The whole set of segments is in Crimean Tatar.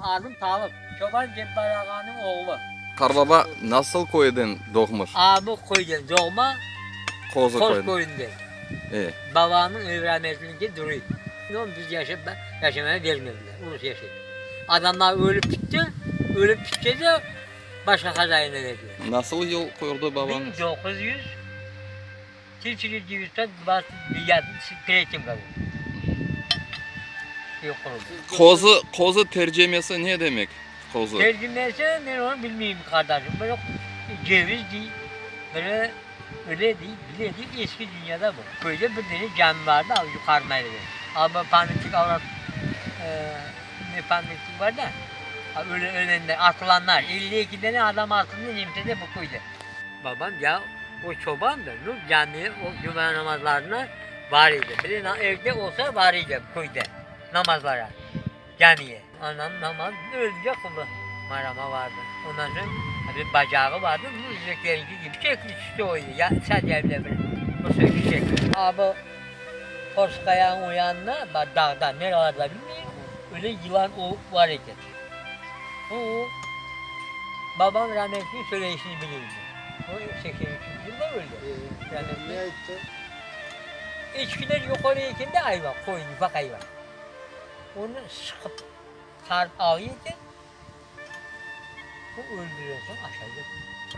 Adım Talıp, Çoban Cebbar ağanıñ oğlu. Qarbaba nasıl köyden doğmuş? A, bu köyden doğma, Qozu Qoz köyden. köyünden. E. Babamnıñ rahmetligi duruy. No, biz yaşap, yaşamaya bermediler. Urus yaşay. Adamlar ölip bitti, ölip bitse de başqa hazayına berdiler. Nasıl yıl qurdı babañız? 1900 1923 году. Yıl quruldı. Qozu, qozu tercimesi ne demek? Qozu. Tercümesi men onı bilmeyim qardaşım. Biri ceviz dey, biri öyle dey, bile dey, eski dünyada bu. Köyde bir dane cami vardı, al yuqarı mayda. Al bu pamятник avrat, ne pamятник var da, öyle ölenler, atılanlar, 52 dane adam atıldı Nemse'de bu köyde. Babam ya o çobandı, nu camiye o cuma namazlarına var idi. Bir de evde olsa var idi köyde namazlara, camiye. Anam namaz ölünce qıldı. Marama vardı. Ondan soñ bir bacağı vardı, bu özbeklerinki gibi şekli tüsü o idi. Ya, sadece bir bu sökü şekli. A bu Porskayanıñ o yanına, bak dağda, nerelerde bilmeyim, öyle yılan o var eken. O, babam rahmetli söyleyişini bileyim. O 83 yılda öldü. Rahmetli. Ne ayttı? Eçkiler yuqarı eken de ayvan, qoyun, ufaq ayvan. Onı sıqıp, sarıp alıyor eken, bu öldürüyorsun aşağıda.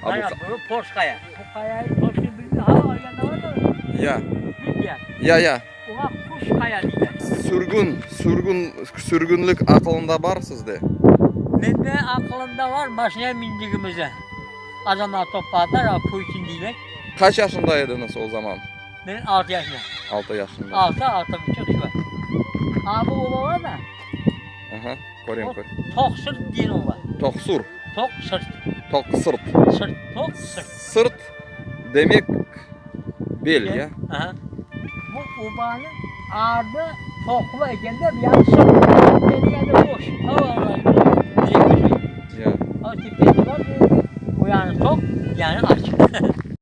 A bu Mana bu Porskaya. Bu kayayı toşlu bilmiyor. Ha, o yanda var da. Ya, Bilmiyor. ya, ya. Ona kuş kaya diyorlar. Sürgün, sürgün, sürgünlik aqılında bar sizde? Mende aqılımda var maşinaya mindigimizi. Adamlar topladılar, ha, Putin deyler. Qaç yaşında ediñiz o zaman? Men 6 yaşında. 6 yaşında. 6, 6 buçuq şu var. Ha bu oba var da, Aha, körem, o kör. Toq sırt diyen oba. Toqsur, Toq sırt. toq sırt. Sırt, toq sırt. Sırt demek bel, ya? Aha. Bu obanıñ adı toqlu eken de, bir yanı sırt. Bir yanı boş. Hava var. Ya. O tepesi var, o yanı toq, yani açıq.